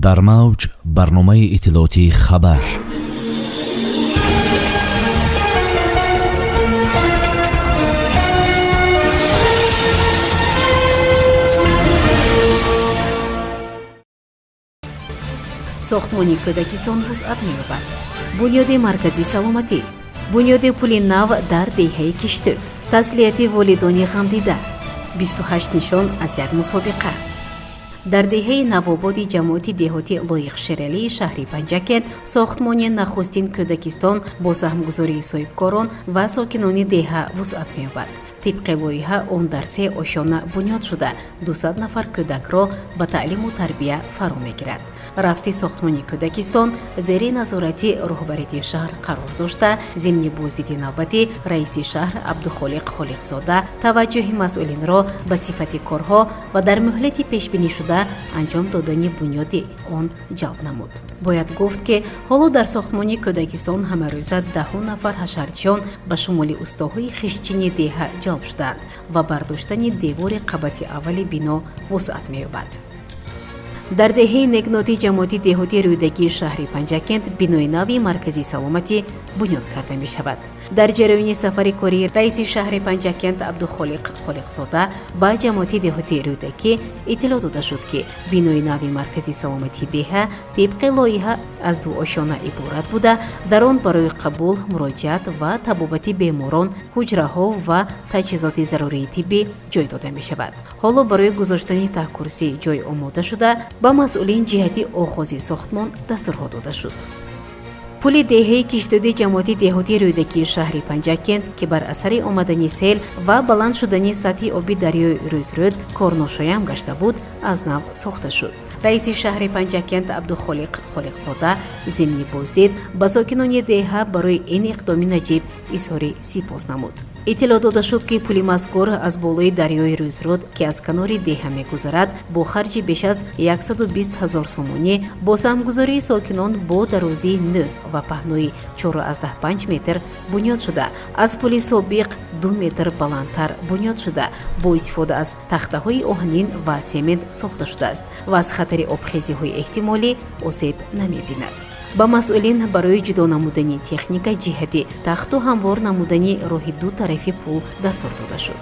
Дар мавҷ барномаи иттилоотии «Хабар». Сохтмони кӯдакисон вусъат меёбад. Бунёди маркази саломатӣ, бунёди пули нав дар деҳаи Киштӯд, таслияти волидони ғамдида, 28 нишон аз як мусобиқа. Дар деҳаи Навободи ҷамоати деҳоти Лоиқ Шералии шаҳри Панҷакент сохтмони нахустин кӯдакистон бо саҳмгузории соҳибкорон ва сокинони деҳа вусъат меёбад. Тибқи лоиҳа, он дар се ошёна бунёд шуда, 200 нафар кӯдакро ба таълиму тарбия фаро мегирад. Рафти сохтмони кӯдакистон зери назорати роҳбарияти шаҳр қарор дошта, зимни боздиди навбатӣ раиси шаҳр Абдухолиқ Холиқзода таваҷҷӯҳи масъулинро ба сифати корҳо ва дар муҳлати пешбинишуда анҷом додани бунёди он ҷалб намуд. Бояд гуфт, ки ҳоло дар сохтмони кӯдакистон ҳамарӯза даҳу нафар ҳашарчиён, ба шумули устоҳои хиштчини деҳа, ҷалб шудаанд ва бардоштани девори қабати аввали бино вусъат меёбад. Дар деҳаи Негноти ҷамоати деҳоти Рӯдакии шаҳри Панҷакент бинои нави маркази саломатӣ бунёд карда мешавад. Дар ҷараёни сафари кории раиси шаҳри Панҷакент Абдухолиқ Холиқзода ба ҷамоати деҳоти Рӯдакӣ иттилоъ дода шуд, ки бинои нави маркази саломатии деҳа тибқи лоиҳа аз ду ошёна иборат буда, дар он барои қабул, муроҷиат ва табобати беморон ҳуҷраҳо ва таҷҳизоти зарурии тиббӣ ҷой дода мешавад. Ҳоло барои гузоштани таҳкурсӣ ҷой омода шуда, ба масъулин ҷиҳати оғози сохтмон дастурҳо дода шуд. Пули деҳаи Киштӯди ҷамоати деҳоти Рӯдакии шаҳри Панҷакент, ки бар асари омадани сел ва баланд шудани сатҳи оби дарёи Рӯзрӯд корношоям гашта буд, аз нав сохта шуд. Раиси шаҳри Панҷакент Абдухолиқ Холиқзода зимни боздид ба сокинони деҳа барои ин иқдоми наҷиб изҳори сипос намуд. Иттилоъ дода шуд, ки пули мазкур аз болои дарёи Рӯзрӯд, ки аз канори деҳа мегузарад, бо харҷи беш аз 120 ҳазор сомонӣ бо саҳмгузории сокинон бо дарозии 9 ва паҳнои 4,5 метр бунёд шуда, аз пули собиқ 2 метр баландтар бунёд шуда, бо истифода аз тахтаҳои оҳанин ва семент сохта шудааст ва аз хатари обхезиҳои эҳтимолӣ осеб намебинад. Ба масъулин барои ҷудо намудани техника ҷиҳати тахту ҳамвор намудани роҳи ду тарафи пул дастур дода шуд.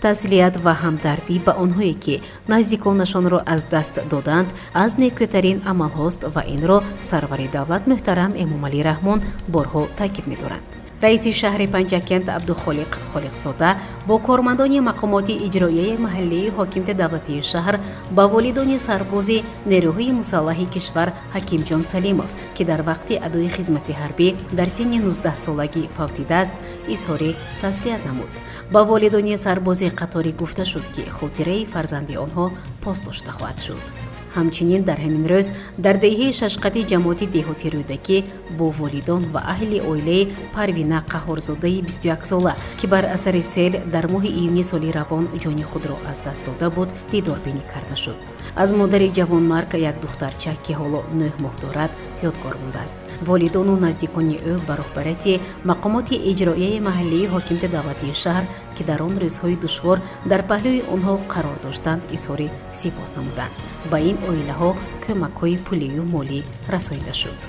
Таслият ва ҳамдардӣ ба онҳое, ки наздиконашонро аз даст доданд, аз некӯтарин амалҳост ва инро сарвари давлат муҳтарам Эмомалӣ Раҳмон борҳо таъкид медоранд. Раиси шаҳри Панҷакент Абдухолиқ Холиқзода бо кормандони мақомоти иҷроияи маҳаллии ҳокимияти давлатии шаҳр ба волидони сарбози нерӯҳои мусаллаҳи кишвар Ҳакимҷон Салимов, ки дар вақти адои хизмати ҳарбӣ дар синни 19-солагӣ фавтидааст, изҳори таслият намуд. Ба волидони сарбози қаторӣ гуфта шуд, ки хотираи фарзанди онҳо пос дошта хоҳад шуд. Ҳамчунин дар ҳамин рӯз дар деҳаи Шашқати ҷамоати деҳоти Рӯдакӣ бо волидон ва аҳли оилаи Парвина Қаҳҳорзодаи 21-сола, ки бар асари сел дар моҳи июни соли равон ҷони худро аз даст дода буд, дидорбинӣ карда шуд. Аз модари ҷавонмарг як духтарча, ки ҳоло 9 моҳ дорад, ёдгор мондааст. Волидону наздикони ӯ ба роҳбарияти мақомоти иҷроияи маҳаллии ҳокимияти давлатии шаҳр, ки дар он рӯзҳои душвор дар паҳлӯи онҳо қарор доштанд, изҳори сипос намуданд. Ба ин оилаҳо кӯмакҳои пулию молӣ расонида шуд.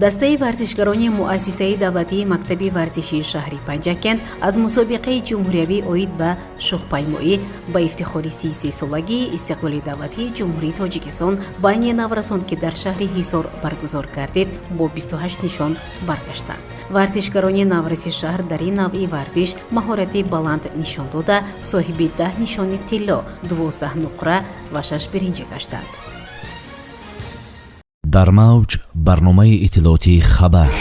Дастаи варзишгарони муассисаи давлатии мактаби варзишии шаҳри Панҷакент аз мусобиқаи ҷумҳуриявӣ оид ба шӯхпаймоӣ ба ифтихори 33-солагии истиқлоли давлатии Ҷумҳурии Тоҷикистон байни наврасон, ки дар шаҳри Ҳисор баргузор гардид, бо 28 нишон баргаштанд. Варзишгарони навраси шаҳр дар ин навъи варзиш маҳорати баланд нишон дода, соҳиби 10 нишони тилло, 12 нуқра ва шаш биринҷӣ гаштанд. Дар мавҷ барномаи иттилоотии «Хабар».